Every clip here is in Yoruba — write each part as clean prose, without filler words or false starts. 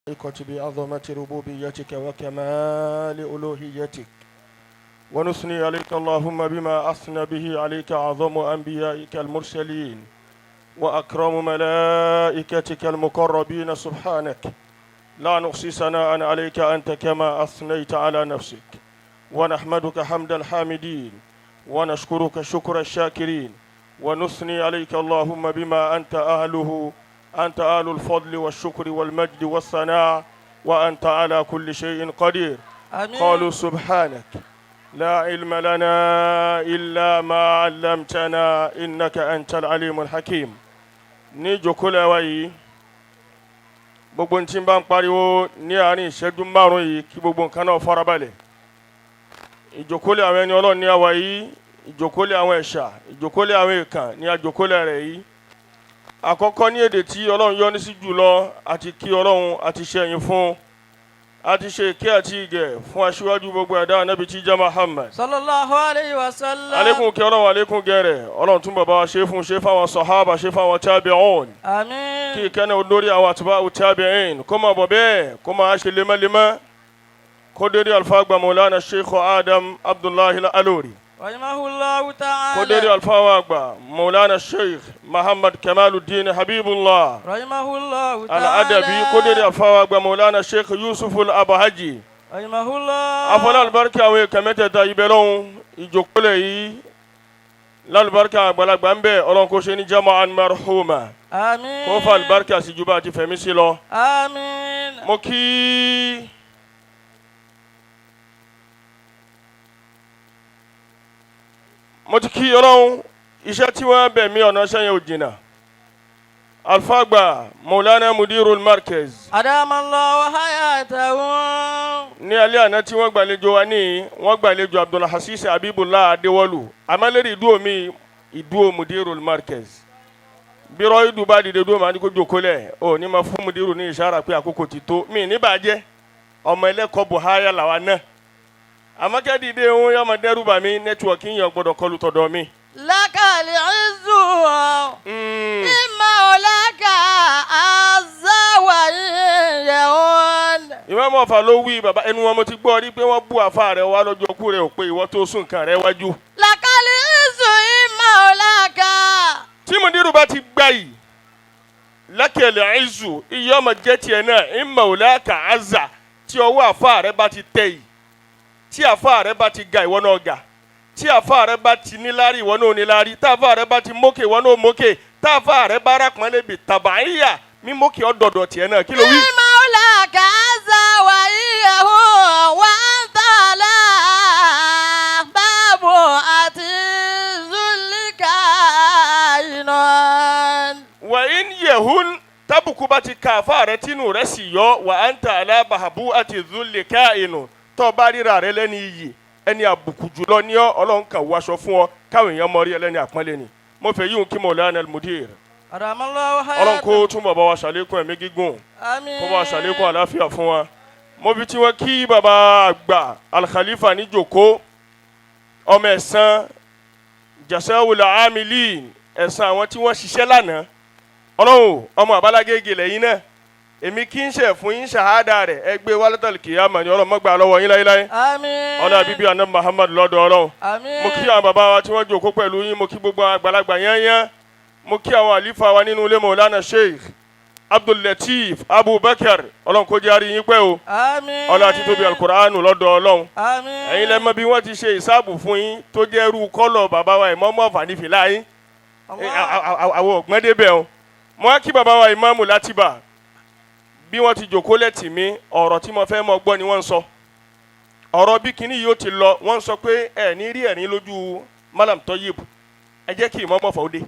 بعظمة ربوبيتك وكمال ألوهيتك، ونثني عليك اللهم بما أثنى به عليك أعظم أنبيائك المرسلين وأكرم ملائكتك المقربين. سبحانك لا نحصي ثناء عليك أنت كما أثنيت على نفسك، ونحمدك حمد الحامدين، ونشكرك شكر الشاكرين، ونثني عليك اللهم بما أنت أهله، أنت أهل الفضل والشكر والمجد والثناء، وأنت على كل شيء قدير. آمين. قالوا سبحانك لا علم لنا إلا ما علمتنا إنك أنت العليم الحكيم. Ní ìjókòó wa yìí, gbogbo ní tí n bá ń pariwo ní àárín ìṣẹ́jú 5 yìí, kí gbogbo nǹkan náà farabalẹ̀. Ìjókòó àwọn ẹni Ọlọ́run ní àwa yìí, ìjókòó àwọn ẹ̀ṣà, ìjókòó àwọn èèkàn ní àjókòó rẹ̀ yìí. Àkọ́kọ́, ní èdè tí Ọlọ́run yọ́nú sí jùlọ, àti kí Ọlọ́run, àti ṣẹ̀yìn fún, àti ṣe ìkẹ́ àti ìgẹ̀ fún aṣíwájú gbogbo ẹ̀dá, Anábì tí jẹ́ Muhammad. صلى الله عليه وسلم. Alekun kí Ọlọ́run, alekun gẹ̀rẹ̀ Ọlọ́run, tún bàbá wa ṣe fún, ṣe fáwọn sọ̀hábà, ṣe fáwọn tábìún. آمين. Kí ìkẹ́nà olórí àwọn àtúbà tábìín kó máa bọ̀ bẹ́ẹ̀, kó máa ṣe lemọ́lemọ́, kó dérí alfa àgbà Mọ̀lánà Sheikh Adam Abdullahi Alori, رحمه الله تعالى. kó dérí alfa àgbà Mọ̀lánà Sheikh Muhammad Kamaluddin Habibullah رحمه الله تعالى. Al-Adabi, kó dérí alfa àgbà Mọ̀lánà Sheikh Yusuf Al-Abahaji. رحمه الله. Afọlá alibarika àwọn èèkàn mẹ́tẹ̀ẹ̀ta ibẹ̀ lọ́hùn. Ìjókòólẹ̀ yìí lálùbáríkà, àgbàlagbà ń bẹ, Ọlọ́run kó ṣe ní jama'an marhuma. آمين. Kó fa alibarika sí ju bá a ti fẹ̀mí sí lọ. آمين. Mo kí mo ti kí Ọlọ́run, iṣẹ́ tí wọ́n bẹ̀ mí, ọ̀nà iṣẹ́ yẹn ò jìnnà. Alfagba Maulana Mudirul Markaz. أدام الله حياته. Ní alẹ́ àná tí wọ́n gbàlejò wa ní, wọ́n gbàlejò Abdulhasis Habibullah Adéwọlù, àmọ́ ìdúró mi, ìdúró Mudirul Markaz, bírọ̀ ìdú bá dìde dúró, máa ní kó jókòó lẹ̀. Ò ní ma fún mudiru ní ìṣára pé àkókò ti tó mí ní bàjẹ́. Ọmọ ẹlẹ́kọ̀ọ́ buhari làwa náà, àmọ́ kẹ́ dìde ń yọmọ dẹ́rù bà mí, network yẹn gbọ́dọ̀ kọlu tọ̀dọ̀ mi. لك العز مولاك عز وإن Ìmáàmù Ọ̀fà ló wí, bàbá ẹnu wọn mo ti gbọ́ rí pé wọ́n bú àfa rẹ̀ wá lọ́jọ́ kú rẹ̀ ò pé ìwọ tó sùn nǹkan rẹ̀ wájú. لك العز مولاك. Tí mudiru bá ti gbà yìí, لك العز, iye ọmọ jẹ́ tiẹ̀ náà, إن مولاك عز. Tí ọwọ́ àfa rẹ̀ bá ti tẹ̀ yìí, tí àfa rẹ̀ bá ti ga, ìwọ náà ga. Tí àfa rẹ̀ bá ti níláárí, ìwọ náà níláárí. Tí àfa rẹ̀ bá ti mókè, ìwọ náà mókè. Tí àfa rẹ̀ bá rápọ̀nlé bi tàbáyà mímókè, ọ̀dọ̀dọ̀ tiẹ̀ náà. Kí ló wí? مولاك عز وإيه وأنت على باب ذلك كائن. وإن يهن, tábùkù bá ti ka àfa rẹ̀ tínú rẹ̀ sì yọ, وأنت على بحبوحة الذل كائن. Tó bá ríra rẹ̀ lẹ́ni iyì, ẹni àbùkù jùlọ ní ọ, Ọlọ́run kàn wọṣọ fún ọ káwọn èèyàn mọ rí ẹlẹ́ni àpọ́nlé ni. Mo fẹ́ yíwọn kí Mọ̀lánà al-Mudir. أدام الله Ọlọ́run حياته. kó tún bàbá wa ṣàlékún ẹ̀mí gígùn, آمين. kó bá wa ṣàlékún àláfíà fún wa. Mo fi tí wọn kí bàbá àgbà Al-Khalifa ní jòkó, ọmọ ẹ̀sán جزاء العاملين, ẹ̀sán àwọn tí wọ́n ṣiṣẹ́ lánàá. Ọlọ́run, ọmọ àbálágége lẹ́yìn náà, èmi kí n ṣe fún yín ṣàhádà rẹ̀, ẹ gbé wálátàlì kìyàmà ni. Ọlọ́run mọ́gbà lọ́wọ́ yín láéláé. آمين. Ọlọ́run bíbí àná Muhammad lọ́dọ̀ Ọlọ́run. آمين. Mo kí àwọn bàbá wa tí wọ́n jòkó pẹ̀lú yín, mo kí gbogbo àwọn àgbàlagbà yányán, mo kí àwọn àlífà wa nínú ilé, Mọ̀lánà Sheikh Abdul Lateef Abubakar. Ọlọ́run kó jẹ́ àrí yín pẹ́ o. آمين. Ọlọ́run àti tóbi Alukuraanu lọ́dọ̀ Ọlọ́run. آمين. Ẹ̀yin lẹ mọ̀ bí wọ́n ti ṣe ìsáàbù fún yín tó jẹ́ irú colour bàbá wa Ìmáàmù Ọ̀fà ní fìlà yín. Àwọn ọ̀gbọ́n débẹ̀ o. Mo wá kí bàbá wa Ìmáàmù Látìbà bí wọ́n ti jòkó lẹ́tì mí. Ọ̀rọ̀ tí mo fẹ́ mọ gbọ́ ni wọ́n ń sọ, ọ̀rọ̀ bí kinní yìí ó ti lọ. Wọ́n ń sọ pé ẹ̀ ní rí ẹ̀rín lójú Malam Toyib, ẹ jẹ́ kí Ìmáàmù Ọ̀fà ó dé.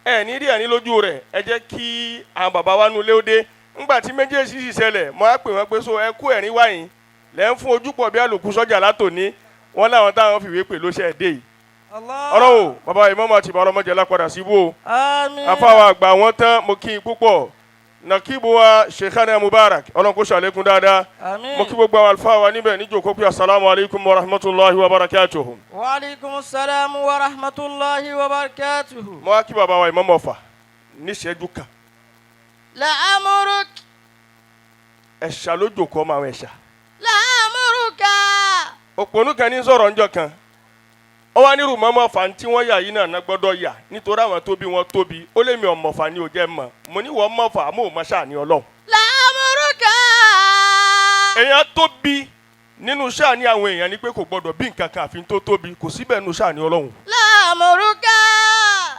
Ẹ ní rí ẹ̀rín lójú rẹ̀, ẹ jẹ́ kí àwọn bàbá wa nulẹ̀ ó dé. Ńgbà tí méjèèjì sì ṣẹlẹ̀, mo á pè wọ́n pé so ẹ kú ẹ̀rín wáyìn lẹ́ ń fún ojúpọ̀ bí àlòkù sọ́jà látòní. Wọ́n láwọn táwọn fìwé pè ló ṣe dé yìí. Allah. Ọlọ́wọ́ bàbá Ìmáàmù àti ìbára ọmọdé lápadà síbò. آمين. Afáwa àgbà wọn tán, mo kí n púpọ̀. Nakibu wa Sheikhana Mubarak, Ọlọ́run kó ṣàlékún dáadáa. آمين. Mo kí gbogbo àwọn àlùfáà wa níbẹ̀ níjòkó pé السلام عليكم ورحمة الله وبركاته. وعليكم السلام ورحمة الله وبركاته. Mo wá kí bàbá wa Ìmáàmù Ọ̀fà níṣẹ́jú kan. لأمرك. Ẹ̀ṣà ló jòkó ọmọ àwọn ẹ̀ṣà. لعمرك. Òpònú kan ní sọ̀rọ̀ ńjọ́ kan, ó wá nírú mọ́mọ́ ọ̀fà tí wọ́n yà yìí náà ná gbọ́dọ̀ yà nítorí àwọn tó bí wọn tóbi. Ó lé mi ọ̀mọ̀fà ni ò jẹ́ mọ̀. Mo ní wọ́n mọ̀fà àmọ́ ò mọ̀ sáà ní Ọlọ́run. لعمرك. Èèyàn tóbi nínú sáà ní àwọn èèyàn ni pé kò gbọ́dọ̀ bí nǹkan kan àfi tó tóbi, kò síbẹ̀ nínú sáà ní Ọlọ́run. لعمرك.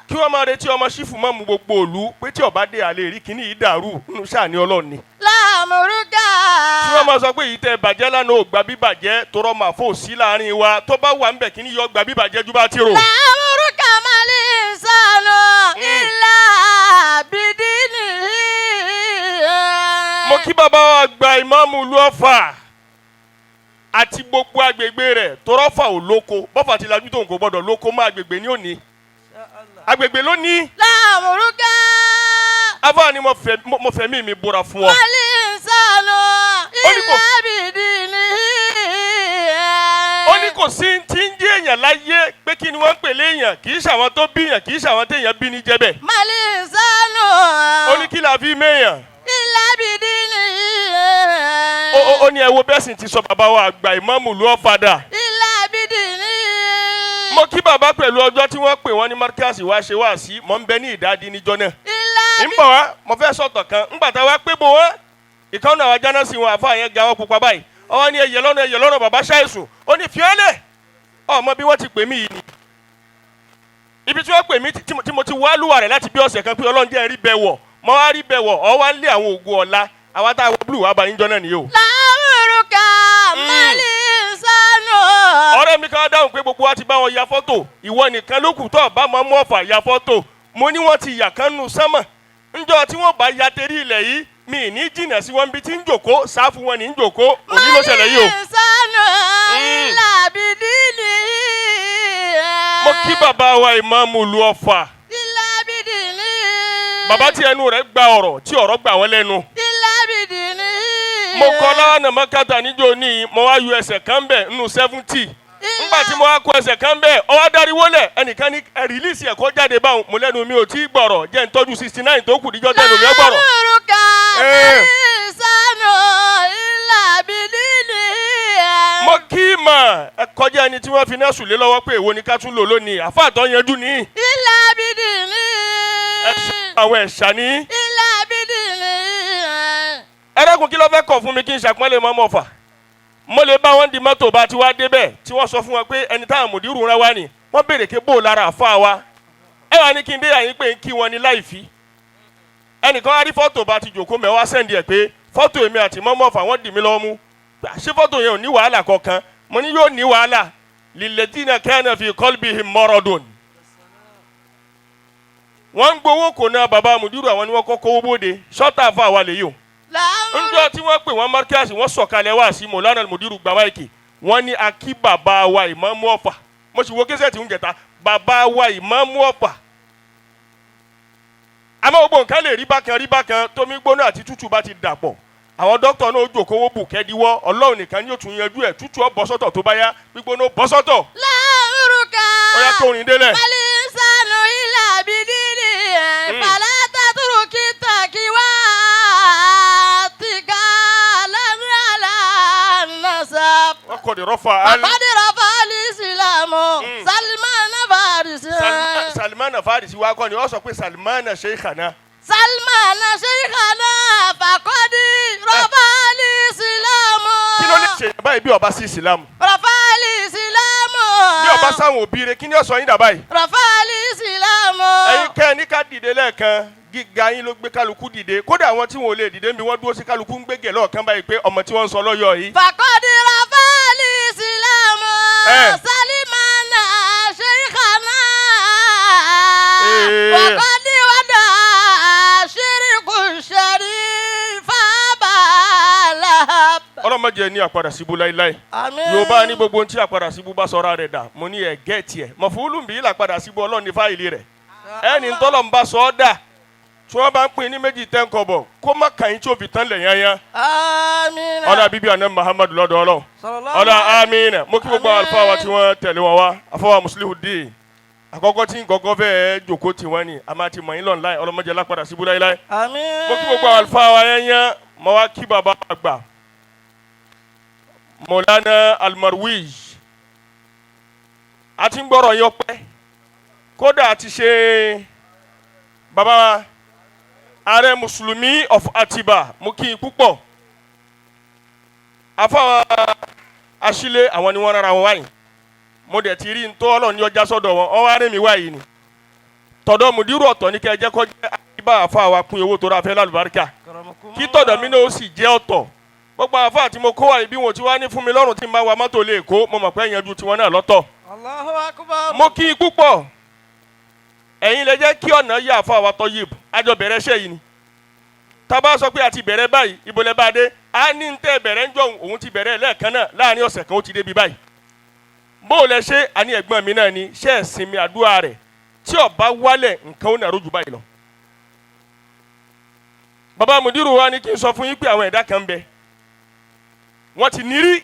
Kí wọ́n máa retí ọmọ sífù mọ́ mu gbogbo òlu pé tí ọba dé àlè rí kíní yìí dàrú nínú sáà ní Ọlọ́run ni. لعمرك. Tí wọ́n máa sọ pé èyí tẹ́ bàjẹ́ lánàá ò gbà bíbàjẹ́ torọ́ máa fò sí láàrin wa, tó bá wà ń bẹ̀ kíní yọ gbà bíbàjẹ́ ju bá ti rò. لعمرك ما الإنسان إلا بدينه. Mo kí bàbá wa gba ìmáàmù ìlú Ọ̀fà àti gbogbo agbègbè rẹ̀, torọ́ fà ò lóko bọ́fà ti lajú tóun kò gbọ́dọ̀ lóko mọ́ agbègbè ní òní agbègbè lónìí. لعمرك. Afa ni mo fẹ̀mí mi búra fún ọ. ما الإنسان Ó ní إلا بدينه. Ó ní kò sí tí ń jẹ́ èèyàn láyé pé kí ni wọ́n ń pè léèyàn, kì í ṣàwọn tó bíyàn, kì í ṣàwọn téèyàn bí ní jẹ́ bẹ́ẹ̀. ما الإنسان Ó ní kí la fi méèyàn. إلا بدينه. Ó ní ẹ wo bẹ́ẹ̀ sì ti sọ bàbá wa àgbà ìmáàmù ìlú Ọ̀fadà. إلا بدينه. Mo kí bàbá pẹ̀lú ọjọ́ tí wọ́n pè wọ́n ní Markaz wá ṣe wá sí mọ̀ ń bẹ ní ìdádí níjọ́ náà. إلا Ń bọ̀ wá, mo fẹ́ sọ̀tọ̀ kan ńgbà tá a wá pé bo wọ́n ìkànnì àwọn ajá sí wọn àfa yẹn ga wọn pupa báyìí, ọwọ́ ní ẹyẹ lọ́nà ẹyẹ lọ́nà bàbá ṣàìsùn. Ó ní fiọ́lẹ̀ ọmọ bí wọ́n ti pè mí yìí ni ibi tí wọ́n pè mí tí mo ti wá lúwa rẹ̀ láti bí ọ̀sẹ̀ kan pé Ọlọ́run jẹ́ rí bẹ́ẹ̀ wọ̀, mo wá rí bẹ́ẹ̀ wọ̀ ọ wá ń lé àwọn ògùn ọ̀la àwọn táwọn blue wà bá yín jọ náà nìyí o. لعمرك ما الإنسان. Ọ̀rẹ́ mi kan dáhùn pé gbogbo wa ti bá wọn ya fọ́tò, ìwọ nìkan ló kù tó ọba máa mú Ọ̀fà ya fọ́tò. Mo ní wọ́n ti yà kán nu sánmà ńjọ́ tí wọ́n bá ya terí ilẹ̀ yìí, mi ní jìnnà sí wọn bí tí ń jòkó sáfù wọn ní ń jòkó òní ló ṣẹlẹ̀ yìí o. ما الإنسان إلا بدينه. Mo kí bàbá wa ìmáàmù ìlú Ọ̀fà. إلا بدينه. Bàbá tí ẹnu rẹ̀ gba ọ̀rọ̀ tí ọ̀rọ̀ gbà wọ́n lẹ́nu. إلا بدينه. Mo kọ́ láwọn mọ́kàtà níjó ní mo wá yọ ẹsẹ̀ kan bẹ̀ nínú 70 ńgbà tí mo wá kó ẹsẹ̀ kan bẹ́ẹ̀ ọwọ́ adarí wọlé ẹnìkan ní ẹ release ẹ̀kọ́ jáde báwọn. Mo lẹ́nu mi ò tí ì gbọ̀rọ̀, jẹ́ ń tọ́jú 69 tó kù díjọ́ tẹnu mi ẹ gbọ̀rọ̀. لعمرك ما Eh. الإنسان إلا بدينه. Mo kí mà ẹ kọjá ẹni tí wọ́n fi náà sùn lé lọ́wọ́ pé èwo ni ká tún lò lónìí àfa àtọ́ yanjú ní. إلا بدينه. Àwọn ẹ̀ṣà ní. إلا بدينه. Ẹ̀rẹ́kùn kí ló fẹ́ kọ̀ fún mi kí n ṣàpọ́nlé mọ́mọ́ Ọ̀fà. Mo lè bá wọn di mọ́tò bá ti wá débẹ̀ tí wọ́n sọ fún wọn pé ẹni táwọn mùdírù rán wá ni wọ́n béèrè ké bò lára àfa wa. Ẹ wà ní kí n dé àyín pé ń kí wọn ní láìfí. Ẹnìkan á rí fọ́tò bá ti jòkó mẹ́wàá send ẹ̀ pé fọ́tò èmi àti mọ́mọ́ Ọ̀fà wọ́n dì mí lọ́wọ́ mú. Ṣé fọ́tò yẹn ò ní wàhálà kankan? Mo ní yóò ní wàhálà. Lilladhina kana fi qalbihim maradun. Wọ́n ń gbowó kò náà bàbá mùdírù àwọn ni wọ́n kọ́ kówó bóde ṣọ́tà àfa wa lè yìí o. لعمرك. Njọ́ tí wọ́n pè wọ́n Markaz wọ́n sọ̀kalẹ̀ wá sí Mọ̀lánà mùdírù gba máìkì wọ́n ní akí bàbá wa ìmáàmù Ọ̀fà. Mo sì wo késẹ̀ tí ń jẹta bàbá wa ìmáàmù Ọ̀fà. Àmọ́ gbogbo nǹkan lè rí bákan rí bákan tómi gbóná àti tútù bá ti dàpọ̀, àwọn dókítà náà ó jòkówó bù kẹ́díwọ́. Ọlọ́run nìkan ni yóò tún yanjú ẹ̀. Tútù ó bọ́ sọ́tọ̀ tó bá yá, gbígbóná ó bọ́ sọ́tọ̀. لعمرك. Ó yá tó rìn délẹ̀. ما الإنسان إلا بدينه. فلا تترك التقوى اتكالا على النسب. Wọ́n kọ́ di rọ́fà al. فقد رفع الإسلام سلمان فارسي. Salmana Farisi wa kọ́ ni wọ́n sọ pé Salmana Sheikhana. سلمان شيخنا فقد رفع الإسلام. Kí ló lè ṣe báyìí bí ọba sí ìsìlámù? رفع الإسلام. Bí ọba sáwọn òbí rẹ, kí ni ó sọ yín dà báyìí? رفع الإسلام. Ẹ̀yin kẹ́ ẹ ní ká dìde lẹ́ẹ̀kan, gíga yín ló gbé kálukú dìde. Kódà àwọn tí wọn ò lè dìde níbi wọ́n dúró sí, kálukú ń gbégẹ̀ lọ́ọ̀kan báyìí pé ọmọ tí wọ́n ń sọ lọ́yọ̀ yìí. فقد رفع الإسلام Eh. سلمان شيخنا. Eh. وقد ودع شرك الشريف أبا لهب. Ọlọ́mọdé ní àpadà síbú láíláí. Àmín. Yorùbá ní gbogbo ohun tí àpadà síbú bá sọra rẹ̀ dà. Mo ní ẹ̀ gẹ́ẹ̀tì ẹ̀ mọ̀fúlù bí làpadà síbú Ọlọ́run ní fáìlì rẹ̀ ẹni tọ́lọ̀ ń bá sọ ọ́ dà tí wọ́n bá ń pín ní méjì tẹ́ ń kọ̀bọ̀ kó má kàn yín tí ó fi tán lẹ̀ yányán. Àmín. Ọ̀nà bíbí àná Muhammadu lọ́dọ̀ Ọlọ́run. Sallallahu Ọ̀nà amínà. Mo kí gbogbo Àmín. àlùfáà wa tí wọ́n tẹ̀lé wọn wá, àfọwà Muslihudeen àkọ́kọ́ tí ń kọ́kọ́ fẹ́ẹ́ jòkó tí wọ́n ní a máa ti mọ̀ yín lọ́nà láì ọlọ́mọdé lápadà síbú láíláí. Àmín. Mo kí gbogbo àlùfáà wa yẹn yẹn. Mo wá kí bàbá àgbà Mọ̀lánà Almarwij. A ti ń gbọ́rọ̀ yín ọpẹ́, kódà a ti ṣe bàbá wa ààrẹ mùsùlùmí of Atiba. Mo kí i púpọ̀. Afáwa asílẹ̀, àwọn ni wọ́n rárá wọn wáyìí. Mo dẹ̀ ti rí ntọ́ Ọlọ́run ní ọjà sọ́dọ̀ wọn, ọ wá rìn mí wáyìí ni tọ̀dọ̀ mùdírù ọ̀tọ̀ ní kẹ́ ẹ jẹ́ kó jẹ́ àyíbá. Àfáwa pín owó tó ra fẹ́ lálùbáríkà, kí tọ̀dọ̀ mi náà ó sì jẹ́ ọ̀tọ̀. Gbogbo àfáà tí mo kó wáyìí, bí wọn ti wá ní fún mi lọ́rùn tí n bá wa mọ́tò lè kó, mo mọ̀ pé ìyanjú tiwọn náà lọ́tọ̀. Allahu akbar. Mo kí i púpọ̀. Ẹ̀yin lè jẹ́ kí ọ̀nà yà àfáà wa tọ́ yìí. Àjọ bẹ̀rẹ̀ iṣẹ́ yìí ni. Tá a bá sọ pé a ti bẹ̀rẹ̀ báyìí, ibo lẹ bá dé? A ní ń tẹ́ bẹ̀rẹ̀ ń jọ òun ti bẹ̀rẹ̀ lẹ́ẹ̀kan náà, láàrin ọ̀sẹ̀ kan ó ti débi báyìí. Bó o lẹ ṣe àní ẹ̀gbọ́n mi náà ni ṣé ẹ̀sìn mi àdúrà rẹ̀ tí ó bá wálẹ̀, nǹkan ó nàró jù báyìí lọ. Bàbá mudiru wa ni kí n sọ fún yín pé àwọn ẹ̀dá kan ń bẹ, wọ́n ti nírí.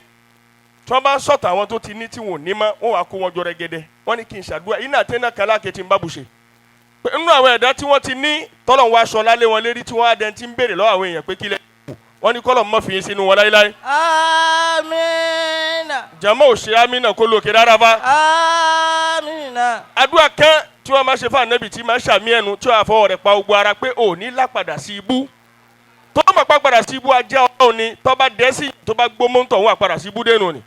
Tí wọ́n bá ń sọ̀tọ̀ àwọn tó ti ní tí wọn ò ní mọ́, wọ́n wàá kó wọn jọ rẹ́gẹ́dẹ́. Wọ́n ní kí n ṣàdúrà iná àtẹ́nà kan láàkè tí ń bá bùṣe pé nínú àwọn ẹ̀dá tí wọ́n ti ní, tọ́lọ̀ ń wá aṣọ lálé wọn lérí, tí wọ́n á dẹni tí ń béèrè lọ́wọ́ àwọn èèyàn pé kílẹ̀ kù, wọ́n ní kọ́lọ̀ mọ́ fi yín sínú wọn láéláé. Amina. Jama ò ṣe amínà kó lókè rárá fa. Amina. Àdúrà kan tí wọ́n máa ṣe fún ànábì tí máa ṣàmì ẹnu, tí wọ́n àfọwọ́ rẹ̀ pa ogun ara pé ò ní lápadà sí ibú, tó bá máa padà sí ibú ajá Ọlọ́run ni, tó bá dẹ́ sí, tó bá gbó mọ́tò òun àpadà sí ibú dénú ni.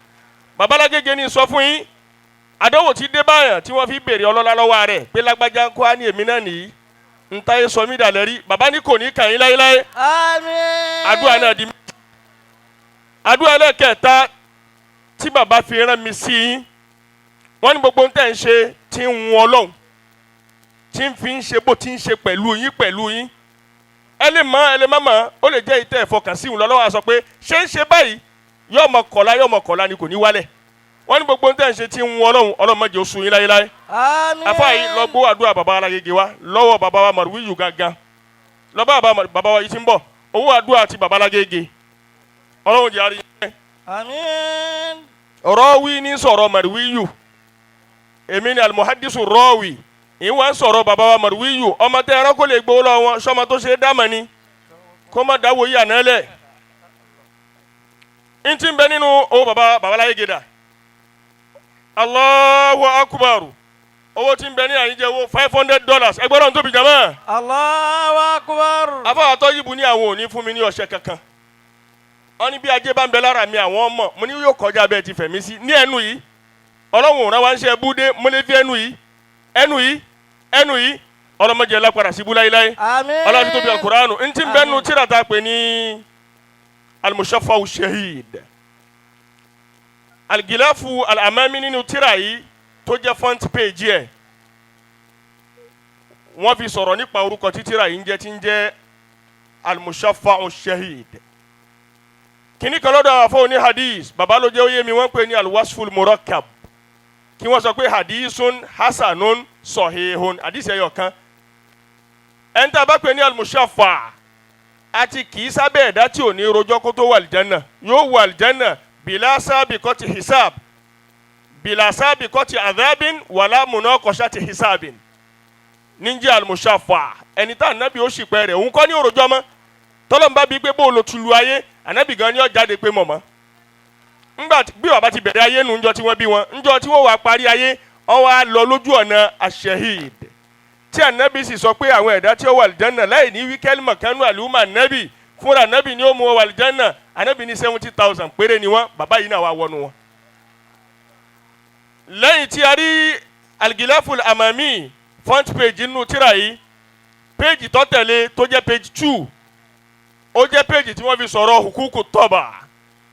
Babalágége ní sọ fún yín, àdánwò tí dé báyàn tí wọ́n fi béèrè ọlọ́lá lọ́wọ́ rẹ̀ pé lágbájá ń kó á ní èmi náà nìyí ntáyé sọ mí dàlẹ́ rí. Bàbá ní kò ní kàn yín láéláé. Àmín. Àdúrà náà di méjì. Àdúrà ẹlẹ́kẹta tí bàbá fi rán mi sí yín, wọ́n ní gbogbo tẹ́ ń ṣe tí ń wun Ọlọ́run, tí ń fi ń ṣe bó ti ń ṣe pẹ̀lú yín pẹ̀lú yín. Ẹ lè mọ̀, ẹ lè má mọ̀, ó lè jẹ́ ìtẹ́ ìfọkànsí ìhùn lọ́wọ́ sọ pé ṣé ń ṣe báyìí, yóò mọ kọ̀lá, yóò mọ kọ̀lá ni, kò ní wálẹ̀. Wọ́n ní gbogbo tẹ́ ń ṣe tí ń wun Ọlọ́run, Ọlọ́run má jẹ́ ó sú yín láéláé. Àmín. Afa yìí lọ gbọ́ àdúrà bàbá alágége wa lọ́wọ́ bàbá wa Màrúwíyù gangan lọ́ba bàbá wa yìí ti ń bọ̀. Owó àdúrà ti bàbá alágége, Ọlọ́run jẹ́ àrí yẹn. Àmín. Rọ́ọ̀wì ní sọ̀rọ̀ Màrúwíyù, èmi ni alimuhadisu rọ́ọ̀wì ìwà ń sọ̀rọ̀ bàbá wa Màrúwíyù. Ọmọ tẹ ẹran kó lè gbowó lọ wọn sọmọ tó ṣe é dámọ̀ ni kó má dáwọ́ yìí àná lẹ̀ n ti bẹ nínú owó bàbá bàbá alágége dà. Allahu akubar! Owó tí ń bẹ ní àyíjẹ owó $500. Ẹgbẹ́rún tóbi jama. Allahu akbar. Afọwọ́tọ́ yìí bu ní àwọn ò ní fún mi ní ọ̀sẹ̀ kankan. Wọ́n ní bí ajé bá ń bẹ lára mi, àwọn ọmọ mo ní yóò kọjá bẹ́ẹ̀ ti fẹ̀mí sí ní ẹnu yìí. Ọlọ́run ò rán wa ń ṣe búdé. Mo lè fi ẹnu yìí, ẹnu yìí, ẹnu yìí, ọlọ́mọdé lápadà sí ibú láéláé. Àmín. Ọlọ́run tóbi alukuraanu ntí ń bẹ nu tíra ta pè ní alimushafaw shahid aligilafu alamami. Nínú tíra yìí tó jẹ́ front page yẹ, wọ́n fi sọ̀rọ̀ nípa orúkọ tí tíra yìí ń jẹ́, tí ń jẹ́ alimushafaw shahid. Kìnnì kan lọ́dọ̀ àwọn afọ́ ní hadith, baba ló jẹ́ oyé mi, wọ́n pè ní alwasful murakkab, kí wọ́n sọ pé hadithun hasanun sahihun, hadith ẹyọ kan. Ẹni tá a bá pè ní alimushafa àti kì í sábẹ́ ẹ̀dá tí ò ní rojọ́ kó tó wà àlìjánà, yóò wà àlìjánà bila sabiqati hisab, bila sabiqati adhabin, wala munaqashati hisabin. Níjẹ́ alimushafa, ẹni tá ànábì ó sì pẹ́ rẹ̀, òun kọ́ ní òròjọ́ mọ́. Tọ́lọ́mùbá bíi pé bó o lo tulu ayé, ànábì gan ni ó jáde pé mọ̀mọ́ ńgbà bí bàbá ti bẹ̀rẹ̀ ayé nu, ńjọ́ tí wọ́n bí wọn, ńjọ́ tí wọ́n wà parí ayé, wọ́n wá lọ lójú ọ̀nà àṣehid tí ànábì sì sọ pé àwọn ẹ̀dá tí ó wà àlìjánà láì ní wíkẹ́lì mọ̀kánú àlùmọ̀ ànábì fúnra ànábì ni ó mú wọn wà àlìjánà. Ànábì ní 70,000 péré ni wọ́n. Bàbá yìí náà wà wọnú wọn. Lẹ́yìn tí a rí algilaful amami front page nínú tírà yìí, page tó tẹ̀lé tó jẹ́ page 2, ó jẹ́ page tí wọ́n fi sọ̀rọ̀ hukuku tọ́ba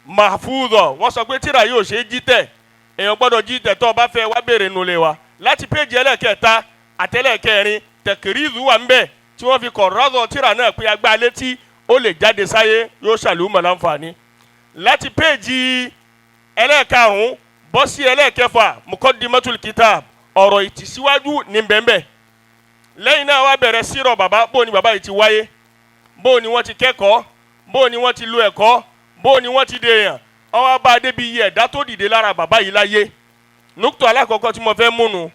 mahfudọ. Wọ́n sọ pé tírà yìí ò ṣe é jí tẹ̀, èèyàn gbọ́dọ̀ jí tẹ̀. Tó o bá fẹ́ wá béèrè nulẹ̀ wa láti page ẹlẹ́kẹta àtẹlẹ́kẹrin, tẹkìrìzù wà ń bẹ̀ tí wọ́n fi kọ̀ rọ́dọ̀ tírà náà pé agbá létí ó lè jáde sáyé, yóò ṣàlùmọ̀ láǹfààní. Láti page ẹlẹ́ẹ̀karùn-ún bọ́ sí ẹlẹ́ẹ̀kẹfà, mukọ́dìmọ́tul kitab, ọ̀rọ̀ ìtìsíwájú ní bẹ́ẹ̀nbẹ́ẹ̀. Lẹ́yìn náà wá bẹ̀rẹ̀ sírọ̀ bàbá, bó ni bàbá yìí ti wáyé, bó ni wọ́n ti kẹ́kọ̀ọ́, bó ni wọ́n ti lo ẹ̀kọ́, bó ni wọ́n ti dèèyàn. Wọ́n wá bá a débi iye ẹ̀dá tó dìde lára bàbá yìí láyé. Nùkútọ̀ alákọ̀ọ́kọ́ tí mo fẹ́ múnu,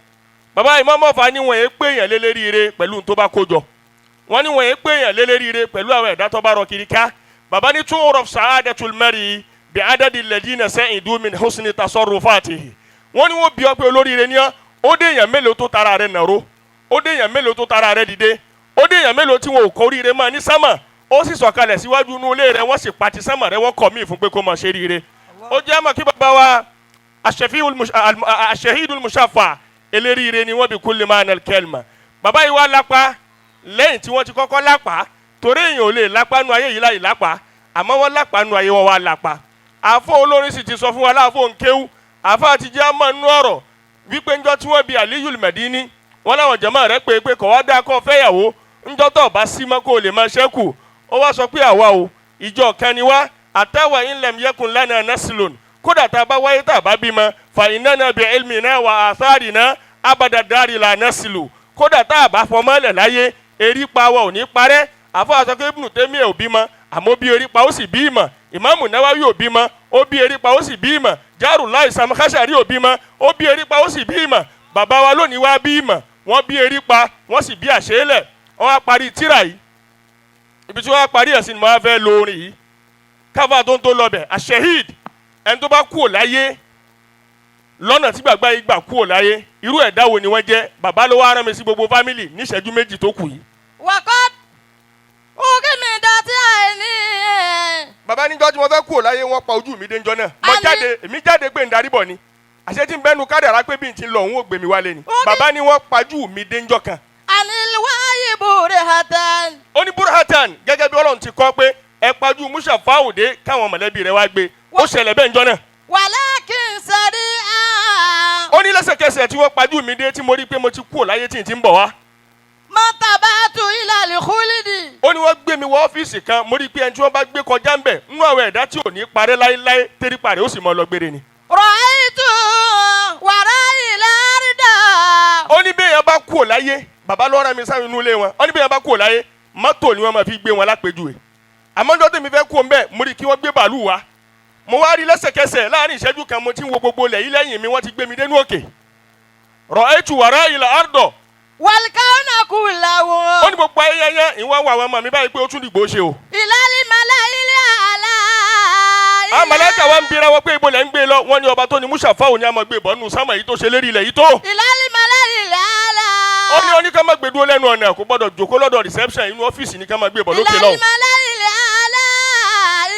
bàbá Ìmáàmù Ọ̀fà ní wọ́n yẹn pé èèyàn lélẹ́ríire pẹ̀lú tó bá kó jọ. Wọ́n ní wọ́n yẹn pé èèyàn lélẹ́ríire pẹ̀lú àwọn ẹ̀dá tó bá rọ kiri ká. Baba ní tu'raf sa'adatul mar'i bi adadi alladhina sa'idu min husni tasarrufatihi. Wọ́n ní wọ́n bí ọ pé olóríire ni ọ́, ó dé èèyàn mélòó tó tara rẹ̀ nàró, ó dé èèyàn mélòó tó tara rẹ̀ dìde, ó dé èèyàn mélòó tí wọn ò kọ oríire mọ́ ní sámà, ó sì sọ̀kalẹ̀ síwájú inú ilé rẹ̀, wọ́n sì pati sámà rẹ̀, wọ́n kọ̀ míì fún pé kó máa ṣe ríire. Ó jẹ́ àmọ́ kí bàbá wa Ashahidul Mushafa, eléríire ni wọ́n bi kulli ma'na al-kalima. Bàbá yìí wá lápá lẹ́yìn tí wọ́n ti kọ́kọ́ lápá, torí èèyàn ò lè lápá nu ayé yìí láyìí lápá, àmọ́ wọ́n lápá nu ayé wọn wá lápá. Àfọ olórin sì ti sọ fún wa láàfọ nkéwú, àfọ àti jẹ́ àmọ́ nú ọ̀rọ̀ wípé ńjọ́ tí wọ́n bi Aliyul Madini, wọ́n láwọn jàmáà rẹ̀ pé kọ̀ wá dáa kọ́ fẹ́yàwó, ńjọ́ tó bá sí mọ́ kó o lè máa ṣẹ́kù. Ó wá sọ pé àwa o, ìjọ kan ni wá, àtàwà in lam yakun lana naslun, kódà tá a bá wáyé tá a bá bímọ, fa innana bi ilmina wa atharina abada dari la nasilu, kódà tá a bá fọmọ́lẹ̀ láyé, erípa wa ò ní parẹ́. Àfọ àṣọ pé Ibnu Taymiyyah ò bímọ, àmọ́ bí erípa ó sì bí ìmọ̀. Ìmáàmù Nawawi ò bímọ, ó bí erípa ó sì bí ìmọ̀. Jarullah Samakhshari ò bímọ, ó bí erípa ó sì bí ìmọ̀. Bàbá wa lónìí wá bí ìmọ̀, wọ́n bí erípa, wọ́n sì bí àṣeélẹ̀. Wọ́n wá parí tíra yìí, ibi tí wọ́n wá parí ẹ̀sìn ni mo wá fẹ́ lo orin yìí káfá tó ń tó lọ bẹ̀. Àṣehid, ẹni tó bá kú ò láyé lọ́nà tí gbàgbá yìí gbà kú ò láyé, irú ẹ̀dá wo ni wọ́n jẹ́? Bàbá ló wá rán mi sí gbogbo family níṣẹ́jú 2 tó kù yìí. وقد أغمضت عيني. Bàbá níjọ́ tí wọ́n fẹ́ kú ò láyé, wọ́n pa ojú mi dé njọ́ náà. Mo Àní- jáde, èmi jáde pé ń darí bọ̀ ni, àṣẹ tí ń bẹ́nu kádàrá pé bí n ti lọ òun ò gbé mi wálé ni. Bàbá ní wọ́n pajú mi dé njọ́ kan. عن الوعي برهة. Ó ní burhatan, gẹ́gẹ́ bí Ọlọ́run ti kọ́ pé ẹ pajú Musa fáwọ̀dé káwọn mọ̀lẹ́bí rẹ̀ wá gbé, ó ṣẹlẹ̀ bẹ́ẹ̀ njọ́ náà. ولكن سريعا Ó ní lẹ́sẹ̀kẹsẹ̀ tí wọ́n pajú mi dé tí mo rí pé mo ti kú ò láyé tí n ti ń bọ̀ wá. ما تبعت إلى الخلد. Ó ní wọ́n gbé mi wọ ọ́fíìsì kan, mo rí pé ẹni tí wọ́n bá gbé kọjá ń bẹ̀ nínú àwọn ẹ̀dá tí ò ní parẹ́ láéláé, tẹ́rípa rẹ̀ ó sì mọ́ lọ gbére ni. رأيت ورائي الأرض. Ó ní bẹ́ẹ̀ yẹn bá kú ò láyé, bàbá ló rán mi sáré inú ilé wọn, ó ní bẹ́ẹ̀ yẹn bá kú ò láyé, mọ́tò ni wọ́n máa fi gbé wọn lápèjúwe. Àmọ́ ọjọ́ tèmi fẹ́ kú òun bẹ́ẹ̀, mo rí kí wọ́n gbé bàálù wá, mo wá rí lẹ́sẹ̀kẹsẹ̀ láàrin ìṣẹ́jú kan, mo ti ń wo gbogbo ilẹ̀ yìí lẹ́yìn mi, wọ́n ti gbé mi dénú òkè. Ra'aytu wara'i al-ardo. والكون كله. Ó ní gbogbo ayẹyẹ ìwọ́n wà àwọn ọmọ mi báyìí pé ó tún dìgbò ṣe o. إلى الملأ الأعلى. Àwọn màláíkà wa ń bira wọn pé ibo lẹ́ ń gbé lọ, wọ́n ní ọba tó ní Musa fáwọn ní a máa gbé bọ́ nù sámà yìí tó ṣe lérí ilẹ̀ yìí tó. إلى الملأ الأعلى. Ó ní oní ká má gbé dúró lẹ́nu ọ̀nà, kò gbọ́dọ̀ jòkó lọ́dọ̀ reception, inú ọ́fíìsì ní ká má gbé bọ̀ lókè إلى lọ́hùn. الملأ الأعلى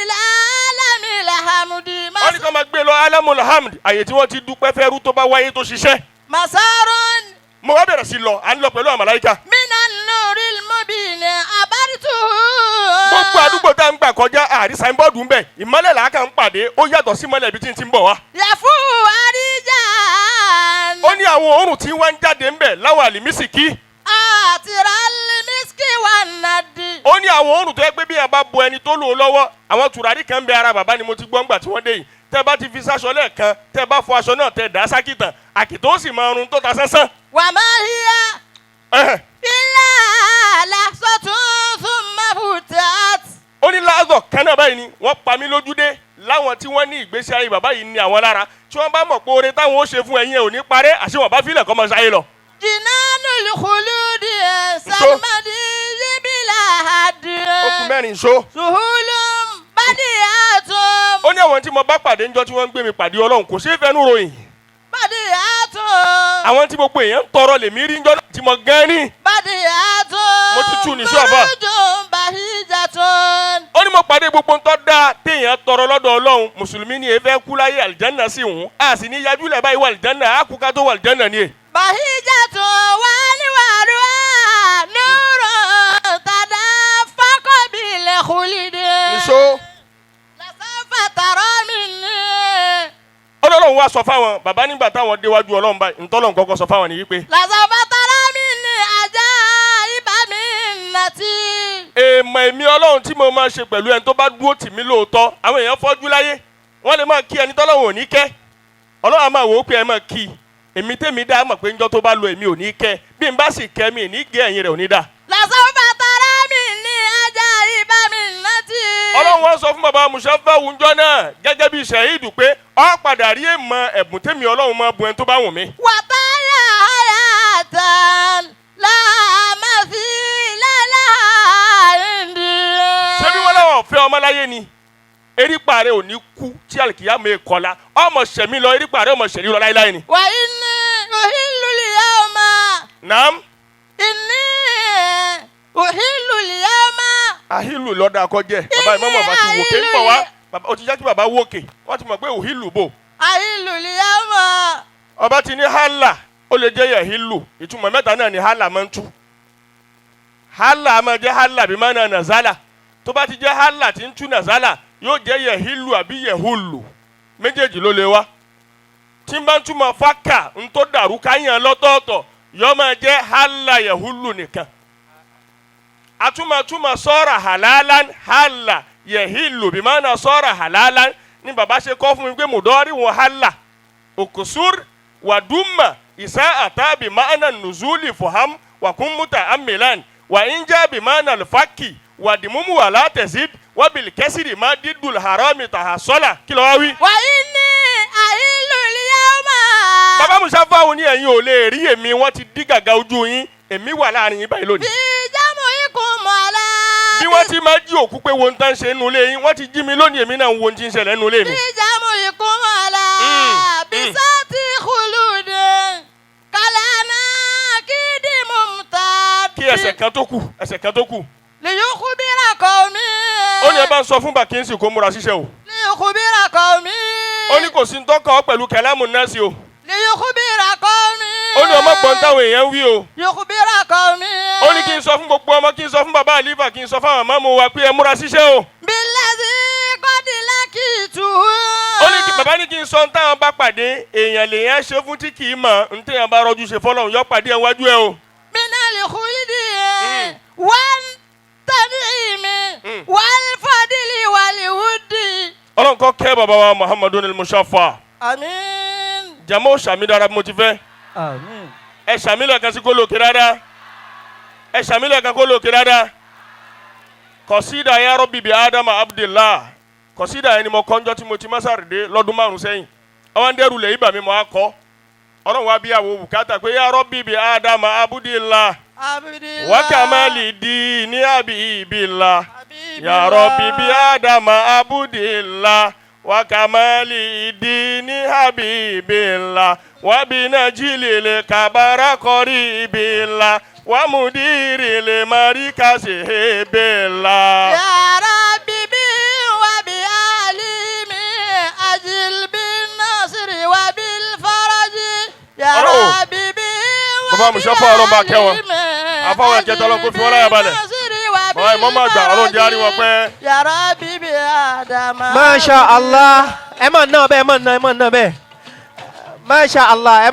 إلى عالم الحمد. Wọ́n ní ká má gbé lọ alamul hamd, àyè tí wọ́n ti dúpẹ́ fẹ́rú tó bá wáyé tó ṣiṣẹ́. مسار Mo wá bẹ̀rẹ̀ sí lọ, à ń lọ pẹ̀lú àwọn màláíkà. من النور المبين عبرته. Gbogbo àdúgbò tá à ń gbà kọjá, àrí signboard ń bẹ̀, ìmọ́lẹ̀ làákà ń pàdé, ó yàtọ̀ sí mọ́lẹ̀ ibi tí ń ti ń bọ̀ wá. يفوح أريجا. Ó ní àwọn òórùn tí wọ́n ń jáde ń bẹ̀ láwọn àlìmísìkí. عطر المسك والند. Ó ní àwọn òórùn tó yẹ pé bí ẹ bá bo ẹni tó lò ó lọ́wọ́, àwọn tùràrí kan ń bẹ ara bàbá ni mo ti gbọ́ ńgbà tí wọ́n dé yìí, tẹ́ bá ti fi sáṣọ lẹ́ẹ̀kan, tẹ́ bá fọ aṣọ náà, tẹ́ dá sákìtàn, àkìtàn ó sì máa run tó ta sánsán. وما هي Ẹhẹ̀. إلا لحظة ثم فتحت. Ó ní láàzọ̀ kan náà báyìí ni wọ́n pa mí lójú dé láwọn tí wọ́n ní ìgbésí ayé bàbá yìí ní àwọn lára, tí wọ́n bá mọ̀ pé oore táwọn ó ṣe fún ẹ̀yin ẹ̀ ò ní parẹ́, àṣé wọn bá fílẹ̀ kọ́ mọ́ sáyé lọ. جنان الخلود سرمدي بلا حد. Ó kù mẹ́rin ṣó. سهول بديعة. Ó ní àwọn tí mo bá pàdé ńjọ́ tí wọ́n ń gbé mi pàdé Ọlọ́run kò ṣeé fẹ́nu ròyìn. بديعة. Àwọn tí gbogbo èèyàn ń tọrọ lèmi rí ńjọ́ náà tí mo gán ní. بديعة. Mo ti tú ní sí àfà. بروج بهيجة. Ó ní mo pàdé gbogbo ń tọ́ da téèyàn tọrọ lọ́dọ̀ Ọlọ́run. Mùsùlùmí ni èéfẹ́ kú láyé, àlìjánná sì hùn, a sì ní yájúlẹ̀ báyìí wà àlìjánná, á kú ká tó wà àlìjánná ni è. بهيجة وأنوارها نور تدفق بالخلد. Nìṣó. لسوف ترى مني. Ọlọ́run wá sọ fáwọn bàbá nígbà táwọn déwájú Ọlọ́run báyìí, ntọ́lọ́run kọ́kọ́ sọ fáwọn nìyí pé. لسوف ترى مني عجائب منتي. Èèmọ̀ èmi Ọlọ́run tí mo máa ṣe pẹ̀lú ẹni tó bá dúró tì mí lóòótọ́. Àwọn èèyàn fọ́jú láyé, wọ́n lè máa kí ẹni tọ́lọ́run ò ní kẹ́. Ọlọ́run á máa wò ó pé ẹ máa kí i, èmi tèmi dá mọ̀ pé ńjọ́ tó bá lo èmi ò ní kẹ́, bí n bá sì kẹ́ mi ní gé ẹ̀yìn rẹ̀ ò ní dá. لسوف ترى مني عجائب منتي. Ọlọ́run wá sọ fún bàbá Mushafawu ńjọ́ náà gẹ́gẹ́ bí ṣẹ̀hídù pé ó padà rí èèmọ̀ ẹ̀bùn tèmi Ọlọ́run máa bu ẹni tó bá wù mí. وطايا حياة لا مثيل لها عندي. Ṣé bí wọ́n láwọn ọ̀fẹ́ ọmọ láyé. láyé ni, erípa rẹ ò ní kú tí àlìkìyàmọ̀ èkọ́lá, ọmọ sẹ̀mí lọ, erípa rẹ ọmọ sẹ̀mí lọ láéláé ni. وإني أهل اليوم. Naam. إني أهل اليوم. Ahilu lọ́dà kọjẹ́ bàbá ìmọ̀mọ̀ bá ti wòkè ń bọ̀ wá. Bàbá ó ti jẹ́ kí bàbá wòkè, wọ́n ti mọ̀ pé òhìlù bò. أهل اليوم. Ọba ti ní hálà, ó lè jẹ́ yẹ̀hìlù. Ìtumọ̀ mẹ́ta náà ni hálà máa ń tú. Hálà máa jẹ́ hálà bí máa na nàzálà. Tó bá ti jẹ́ hálà tí ń tú nàzálà, yóò jẹ́ yẹ̀hìlù àbí yẹ̀hùlù, méjèèjì ló lè wá. Tí n bá ń túmọ̀ fákà ń tó dàrú káyàn lọ́tọ̀ọ̀tọ̀, yóò máa jẹ́ hálà yẹ̀hùlù nìkan. Atúmọ̀túmọ̀ sọ́ra halalan, hálà yẹ̀hìlù bí máa na sọ́ra halalan ni bàbá ṣe kọ́ fún mi pé mùdọ́rí wọn hálà òkùsùr wàdúmà ìsá àtàbí máàna nùzúlì fòhám wàkúnmúta amilan wà ń bí máàna lùfákì wàdìmúmù wà látẹ̀síd wàbìlì kẹsìrì má dídùl harami tàhásọ́là. Kí ló wá wí. وإني أهل اليوم. Bàbá musa fáwọn ní ẹ̀yin ò lè rí èmi, wọ́n ti dí gàgà ojú yín, èmi wà láàrin yín báyìí lónìí. في جمعكم على Bí wọ́n ti máa jí òkú pé wo ń tán ṣe nínú ilé yín, wọ́n ti jí mi lónìí, èmi náà ń wo ohun tí ń ṣẹlẹ̀ nínú ilé mi. في جمعكم على بساط خلود كالعناكيد ممتد. Kí ẹsẹ̀ kan tó kù, ẹsẹ̀ kan tó kù. ليخبر قومي. Ó ní ẹ bá ń sọ fún Bàkínsì kó múra ṣiṣẹ́ o. ليخبر قومي. Ó ní kò sí ń tọ́ka ọ pẹ̀lú kẹlámù nọ́ọ̀sì o. ليخبر قومي. Ó ní ọmọ gbọ́n táwọn èèyàn ń wí o. يخبر قومي. Ó ní kí n sọ fún gbogbo ọmọ, kí n sọ fún bàbá àlífà, kí n sọ fáwọn màmú wa pé ẹ múra ṣiṣẹ́ o. بالذي قد لقيته. Ó ní kí bàbá ní kí n sọ ń táwọn bá pàdé èèyàn lèèyàn ṣe fún tí kì í mọ̀ ń téèyàn bá rọjú ṣe fọlọ́run yọ pàdé ẹ̀ wájú ẹ o. من الخلد والتنعيم والفضل والود. Ọlọ́run kọ́ kẹ́ bàbá wa Muhammadu ni Mushafa. آمين. Jàmọ́ sàmì dára bí mo ti fẹ́. آمين. Ẹ sàmì lẹ́ẹ̀kan sí kó lókè dáadáa. Ẹ sàmì lẹ́ẹ̀kan kó lókè dáadáa. Kọ̀sídà ya Rabbi bi Ádámà Abdullah, kọ̀sídà yẹn ni mo kọ́njọ́ tí mo ti mọ́sàrìdé lọ́dún 5 sẹ́yìn. Àwọn dẹ́rù lè ibà mi mọ́ akọ́. Ọlọ́run wa bí àwọ̀ bùkátà pé ya Rabbi bi Ádámà Abdullah عبد wakamali di ní abibillah ya Rabbi bi Ádámà Abdullah wakamali di ní abibillah wabinajilile kabara koribillah wamudirile marikasihibila. يا ربي بي وبعليمي أجل بالنصر وبالفرج يا Ọlọ́run. ربي بي. Bàbá Mùsàfà, Ọlọ́run bá kẹ́ wọn. Àfáwọn ẹ̀kẹ́tọ́, Ọlọ́run kó fi wọ́n láyà balẹ̀. Bàbá ìmọ̀ọ́mọ̀ àgbà, Ọlọ́run jẹ́ àárín wọn pẹ́. يا ربي بآدم. Masha Allah, ẹ mọ̀ náà bẹ́ẹ̀, ẹ mọ̀ náà, ẹ mọ̀ náà bẹ́ẹ̀. Masha Allah, ẹ.